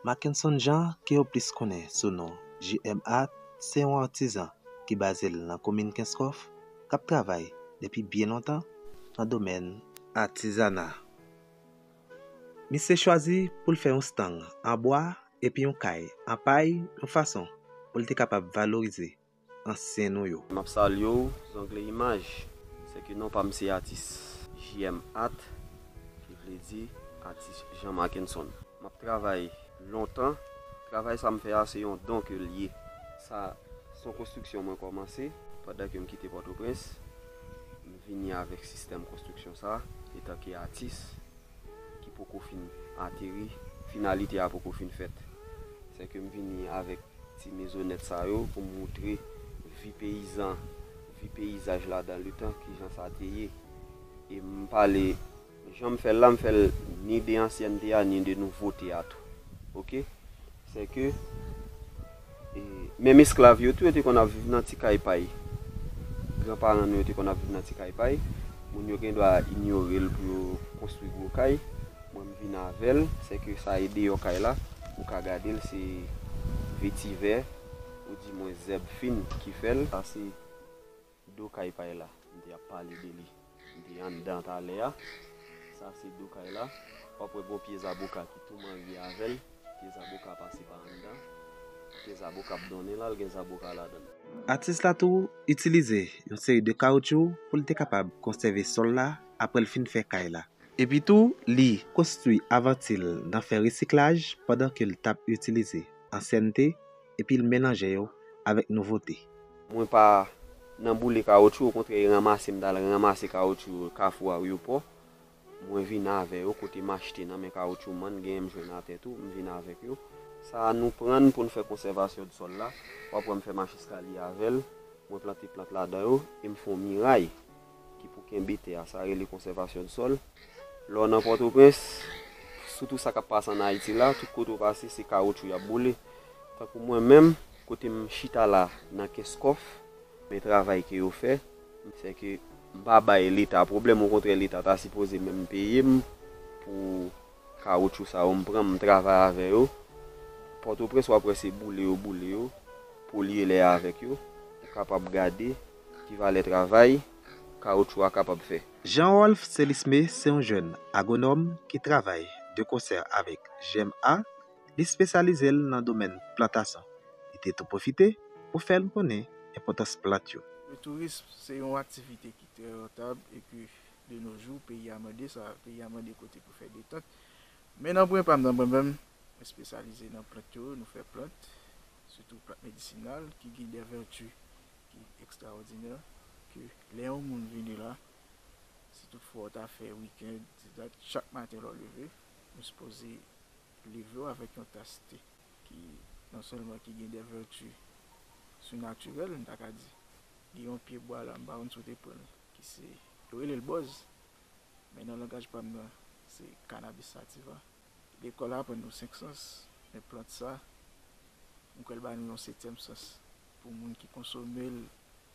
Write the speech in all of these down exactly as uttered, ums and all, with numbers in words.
Mackenson Jean, ke yo plis konnen sou non J M Art, se yon atizan ki baze l nan komin Kenskòf, k ap travay depi byen lontan nan domèn atizana. Misye chwazi pou l fè yon stang an bwa epi yon kay an pay, yon fason pou l te kapab valorize ansyen nou yo. M ap salye w, Zongle Imaj. Se ke non pa m se atis J M Art, ki vle di atis Jean Mackenson. M ap travay lontan. Travay sa m fè a, se yon don ke l ye. Sa, se yon konstriksyon mwen kòmanse pandan ke m kite Pòtoprens. M vini avèk sistèm konstriksyon sa, etanke atis ki poko fin ateri, finalite a poko fin fèt. Se ke m vini avèk ti mezonèt sa yo pou m moutre vi peyizan, vi peyizaj la dan letan, kijan sa te ye. E m pale, jan m fè l la, m fè l ni de ansyènte a, ni de nouvote a tou. Oke? Se ke, e, menm esklav yo tou, yo te konn ap viv nan ti kay pay. Granparan nou yo te konn ap viv nan ti kay pay. Moun yo gen dwa inyore l pou yo konstwi gwo kay. Mwen, m vin avè l, se ke sa e deyò kay la. Ou ka gade l, se vetivè, oudimwen zèb fin ki fè l. Sa se do kay pay la. M te ap pale de li. M te anndan talè a. Sa se do kay la. W ap wè gon pye zaboka ki tou marye avè l. Pye zaboka pase pa anndan. Pye zaboka ap donnen la, l gen zaboka ladan l. Atis la tou itilize yon seri de kawotchou pou l te kapab konsève sòl la apre l fin fè kay la. Epi tou, li konstwi avanti l nan fè resiklaj pandan ke l t ap itilize ansyènte epi l melanje yo avèk nouvote. Mwen pa nan boule kawotchou, okontrè, e ranmase m t al ranmase kawotchou Kafou Aryopò. Mwen vin avè yo kote m achte nan men kawotchoumann, genyen m jwenn atè tou, m vin avèk yo. Sa a nou pran n pou n fè konsèvasyon di sòl la. W ap wè m fè mach eskalye avè l. Mwen plante plant ladan yo e m fè yon miray ki pou kenbe tè a. Sa rele konsèvasyon di sòl. Lè w nan Pòtoprens, sitou sa k ap pase ann Ayiti la, tout kote w pase, se kawotchou y ap boule. Tankou mwen menm, kote m chita la nan Kenskòf, men travay ke yo fè, se ke m pa bay Leta pwoblèm, okontrè, Leta ta sipoze menm peye m pou kawotchou sa yo m pran, m travay avè yo. Pòtoprens, w ap wè se boule yo boule yo, polye lè a avèk yo. Ou kapab gade ki valè travay kawotchou a kapab fè. Jean Rolph Celismé se yon jèn agwonòm ki travay de konsè avèk J M A. Li espesyalize l nan domèn plantasyon. Li te tou pwofite pou fè n konnen enpòtans plant yo. Le tourisme, se yon aktivite ki trè rantab e ke de nos jours, peyi a mande sa, peyi a mande kote pou fè detant. Men nan pwen pa m, nan pwen pa m, mwen espesyalize nan plant yo, nou fè plant, sitou plant medisinal ki gen de vèti ki ekstraòdinè, ke lè yon moun vini la, si tout fwa w ta fè wikenn, ti dat, chak maten lè w leve, nou sipoze leve w avèk yon tas te ki non sèlman ki gen de vèti sinatirèl, m ta ka di, gen yon pye bwa la, m pa konn si w te pran l, ki se, yo rele l bòz, men nan langaj pa m nan, se Cannabis sativa. Lekòl la aprann nou senk sans, men plant sa, m kwè l ba nou yon setyèm sans pou moun ki konsome l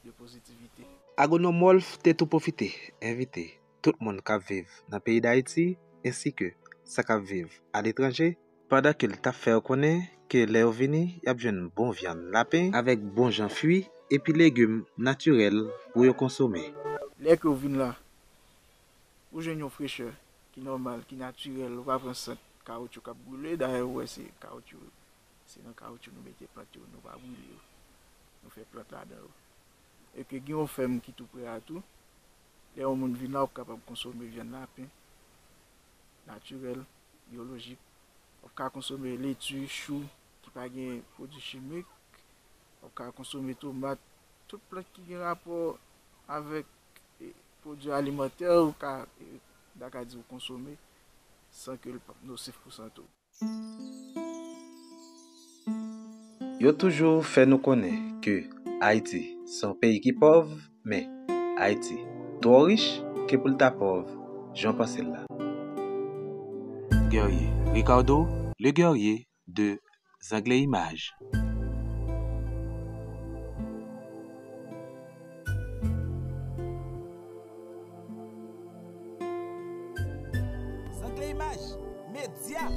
de pozitivite. Agwonòm Rolph te tou pwofite envite tout moun k ap viv nan peyi Dayiti ensi ke sa k ap viv aletranje, pandan ke l t ap fè yo konnen ke lè yo vini, y ap jwenn bon vyann lapen avèk bon jan fwi epi legim natirèl pou yo konsome. Lè ke w vin la, ou jwenn yon frechè ki nòmal, ki natirèl, ou pa pran sant kawotchou k ap boule, dayè ou wè se kawotchou, se nan kawotchou nou mete plant yo, nou pa boule yo, nou fè plant ladan yo. E ke gen yon fèm ki tou pre a tou, lè yon moun vin la, w ap kapab konsome vyann lapen, natirèl, byolojik. W ap ka konsome leti, chou ki pa gen pwodui chimik. W ap ka konsome tomat, tout plant ki gen rapò avèk, e, pwodui alimantè, ou ka, e, m ta ka di w konsome san ke l p ap nosif pou sante w. Yo toujou fè nou konnen ke Ayiti se yon peyi ki pòv, men Ayiti twò rich ke pou l ta pòv jan w panse l la. Guerrier Ricardo, le guerrier de Zangle Imaj. Zangle Imaj Medya.